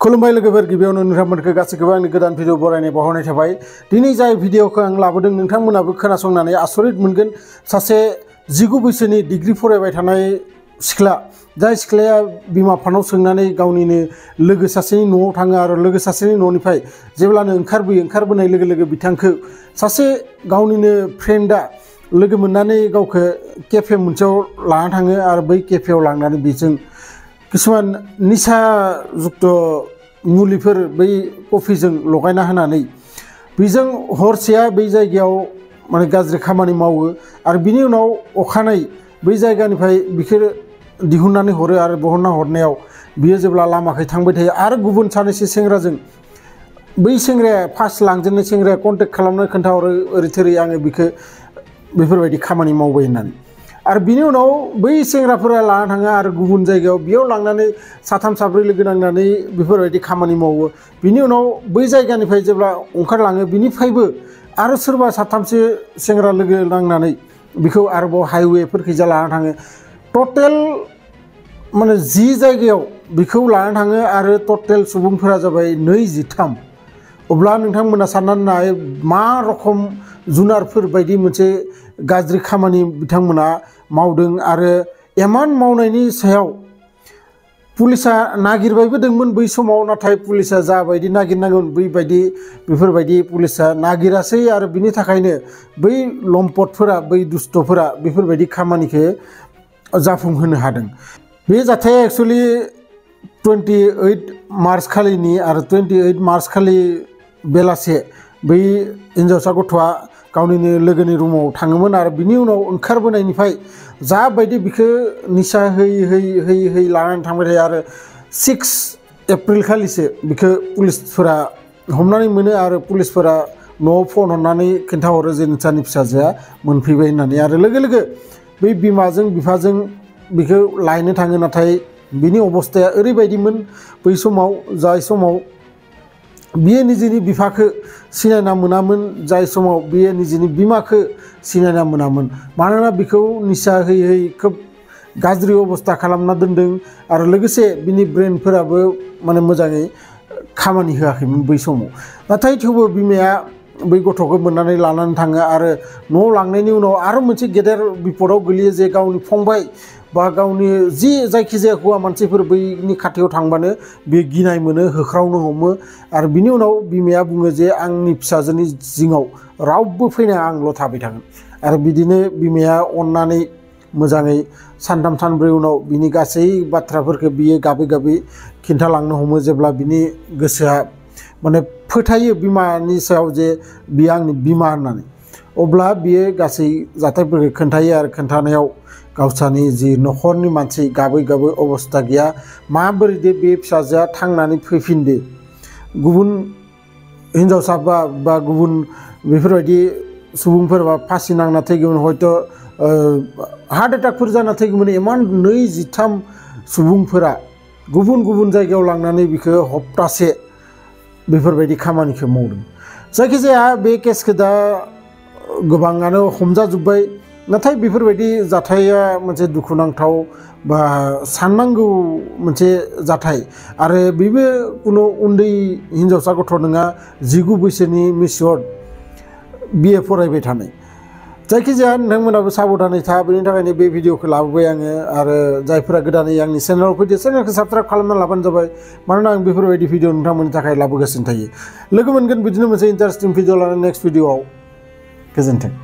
खुलुमबाय लोगोफोर गिबियावनो नोंथांमोनखौ गासैखौबो आंनि गोदान भिडिअ बरायनाय बावहरनाय थाबाय। दिनै जाय भिडिअखौ आं लाबोदों नोंथांमोनाबो खोनासंनानै आसरित मोनगोन। सासे 19 बैसोनि डिग्री फरायबाय थानाय सिख्ला, जाय सिख्लाया बिमा बिफानाव सोंनानै गावनिनो लोगो सासेनि न'आव थाङो आरो लोगो सासेनि न'निफ्राय जेब्लानो ओंखारबोनाय लोगो लोगो बिथांखौ सासे गावनिनो फ्रेन्डआ लोगो मोननानै गावखौ केफे मोनसेयाव लाना थाङो आरो बै केफेयाव लांनानै बेजों किसुमान निसा जुक्त मुलिफोर बै कफिजों लगायना होनानै बेजों हरसेया बै जायगायाव माने गाज्रि खामानि मावो आरो बिनि उनाव अखानायै बै जायगानिफ्राय बिखौ दिहुननानै हरो आरो बहनना हरनायाव बियो जेब्ला लामाखै थांबाय थायो आरो गुबुन सानैसो सेंग्राजों बै सेंग्राया फार्स्ट लांजेननाय सेंग्राया कन्टेक्ट खालामनानै खोन्थाहरो ओरै थोरै आङो बिखौ बेफोरबायदि खामानि मावबाय होननानै। आरो बिनि उनाव बै सेंग्राफोरा लाना थाङो आरो गुबुन जायगायाव बेयाव लांनानै साथाम साब्रै लोगो नांनानै बेफोरबायदि खामानि मावो। बिनि उनाव बै जायगानिफ्राय जेब्ला ओंखारलाङो बिनिफ्रायबो आरो सोरबा साथामसो सेंग्रा लोगो नांनानै बेखौ आरोबाव हाइवेफोरखैजा लाना थाङो। टटेल माने 10 जायगायाव बेखौ लाना थाङो आरो टटेल सुबुंफोरा जाबाय 23। अब्ला नोंथांमोना साननानै नाय मा रखम जुनारफोर बायदि मोनसे गाज्रि खामानि बिथांमोना मावदों आरो एमान मावनायनि सायाव पुलिसा नागिरबायबो दंमोन बै समाव, नाथाय पुलिसा जाबायदि नागिरनांगौमोन बेफोरबायदि पुलिसा नागिरासै आरो बिनि थाखायनो बै लम्पटफोरा बै दुस्थफोरा बेफोरबायदि खामानिखौ जाफुंहोनो हादों। बे जाथाया एक्चुअलि 28 मार्च खालिनि आरो 28 मार्च खालि बेलासे बै हिन्जावसा गथ'आ गावनिनो लोगोनि रुमाव थाङोमोन आरो बिनि उनाव ओंखारबोनायनिफ्राय जाबायदि बिखौ निसा होयै लानानै थांबाय थायो आरो 6 एप्रिल खालिसो बिखौ पुलिसफोरा हमनानै मोनो आरो पुलिसफोरा न'आव फन हरनानै खोन्थाहरो जे नोंसानि फिसाजोआ मोनफैबाय होननानै आरो लोगो लोगो बै बिमाजों बिफाजों बिखौ लायनो थाङो। नाथाय बिनि अबस्थाया ओरैबायदिमोन बै समाव जाय समाव बियो निजेनि बिफाखौ सिनायना मोनामोन, जाय समाव बियो निजेनि बिमाखौ सिनायना मोनामोन, मानोना बिखौ निसा होयै खोब गाज्रि अबस्था खालामना दोनदों आरो लोगोसे बिनि ब्रेनफोराबो माने मोजाङै खामानि होआखैमोन बै समाव। नाथाय थेवबो बिमाया बै गथ'खौ मोननानै लानानै थाङो आरो न'आव लांनायनि उनाव आरो मोनसे गेदेर बिपदाव गोलैयो जे गावनि फंबाय बा गावनि जायखिजाया हौवा मानसिफोर बैनि खाथियाव थांबानो बे गिनाय मोनो, होख्रावनो हमो आरो बिनि उनाव बिमाया बुङो जे आंनि फिसाजोनि जिङाव रावबो फैनाङा, आंल' थाबाय थागोन। आरो बिदिनो बिमाया अननानै मोजाङै सानथाम सानब्रै उनाव बिनि गासै बाथ्राफोरखौ बियो गाबै गाबै खिन्थालांनो हमो। जेब्ला बिनि गोसोआ माने फोथायो बिमानि सायाव जे बियो आंनि बिमा होननानै, अब्ला बियो गासै जाथायफोरखौ खोन्थायो आरो खोन्थानायाव गावसानि जि न'खरनि मानसि गाबै गाबै अबस्था गैया, माबोरै बे फिसाजोआ थांनानै फैफिनदो, गुबुन हिन्जावसा बा गुबुन बेफोरबायदि सुबुंफोर बा फासि नांना थैगौमोन, हयथ' हार्ट एटाकफोर जाना थैगौमोन। इमान 23 सुबुंफोरा गुबुन गुबुन जायगायाव लांनानै बिखौ हप्तासे बेफोरबायदि खामानिखौ मावदों। जायखिजाया बे केसखौ दा गोबाङानो हमजाजोब्बाय, नाथाय बेफोरबायदि जाथाया मोनसे दुखुनांथाव बा साननांगौ मोनसे जाथाय आरो बेबो कुनु उन्दै हिन्जावसा गथ' नङा, 19 बैसोनि मिसियर BA फरायबाय थानाय। जायखिजाया नोंथांमोनाबो साबधानै था, बेनि थाखायनो बे भिडिअखौ लाबोबाय आङो। आरो जायफोरा गोदानै आंनि चेनेलाव फैदो चेनेलखौ साबस्क्राइब खालामना लाबानो जाबाय, मानोना आं बेफोरबायदि भिडिअ नोंथांमोननि थाखाय लाबोगासिनो थायो। लोगो मोनगोन बिदिनो मोनसे इन्टारेस्टिं भिडिअ लानानै नेक्स्ट भिडिअआव। गोजोन्थों।